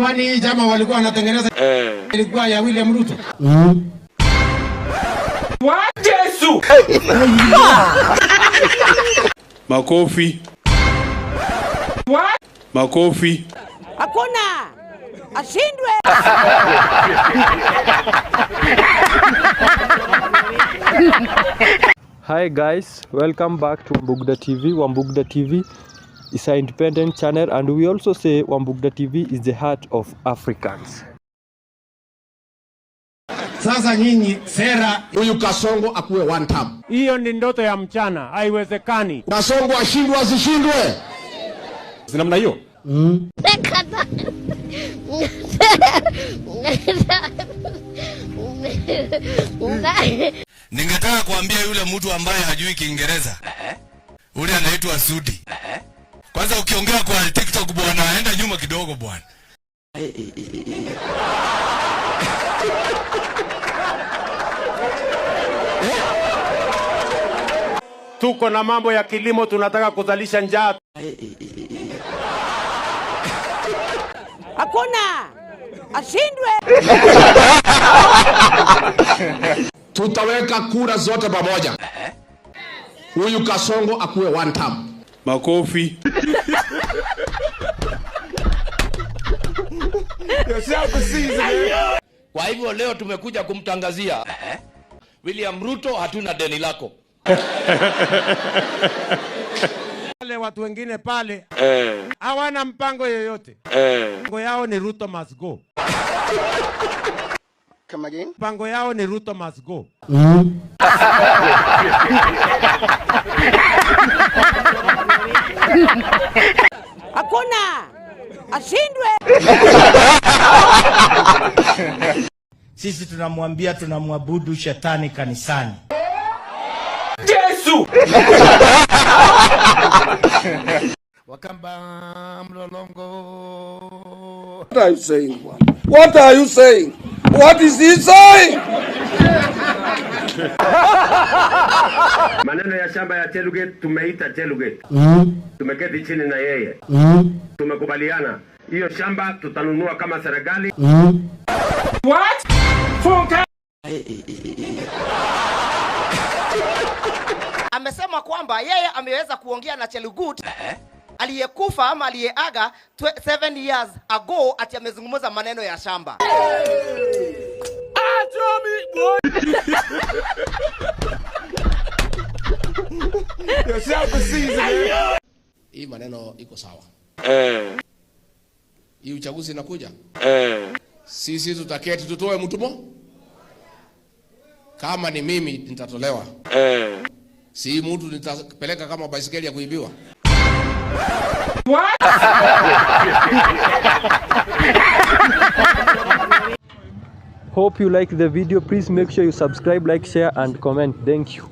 Kwani hii chama walikuwa wanatengeneza ilikuwa ya William Ruto? Yesu! Makofi. Makofi. Hakuna ashindwe. Hi guys, welcome back to Wambugda TV. Wambugda TV is an independent channel and we also say Wambugda TV is the heart of Africans. Sasa nyinyi sera Huyu Kasongo akuwe one term. Hiyo ni ndoto ya mchana, haiwezekani. Kasongo ashindwe asishindwe? Si namna hiyo? Ningetaka kuambia yule mtu ambaye hajui Kiingereza, ule anaitwa Sudi. Kwanza ukiongea kwa TikTok bwana, enda nyuma kidogo bwana. Tuko na mambo ya kilimo, tunataka kuzalisha njaa. Hakuna ashindwe. Tutaweka kura zote pamoja. Huyu Kasongo akuwe one term. Makofi. Kwa hivyo leo tumekuja kumtangazia William Ruto, hatuna deni lako. Wale watu wengine pale hawana mpango yoyote. Mpango yao ni Ruto must go. Mpango yao ni Ruto must go. Hakuna ashindwe. Sisi tunamwambia tunamwabudu shetani kanisani. Yesu! Wakamba mlolongo. What are you saying? What are you saying? What is he saying? Maneno ya shamba ya Cheluget tumeita Cheluget. Tumeketi chini na yeye. Tumekubaliana hiyo shamba tutanunua kama serikali. What? Funka! Amesema kwamba yeye ameweza kuongea na Chelugut aliyekufa ama aliyeaga 7 years ago, ati amezungumza maneno ya shamba. Hii maneno iko sawa. Hii uchaguzi inakuja. Sisi tutaketi tutoe mtu mo. Kama ni mimi nitatolewa. Si mtu nitapeleka kama baisikeli ya kuibiwa. What? Hope you like the video. Please make sure you subscribe, like, share and comment. Thank you.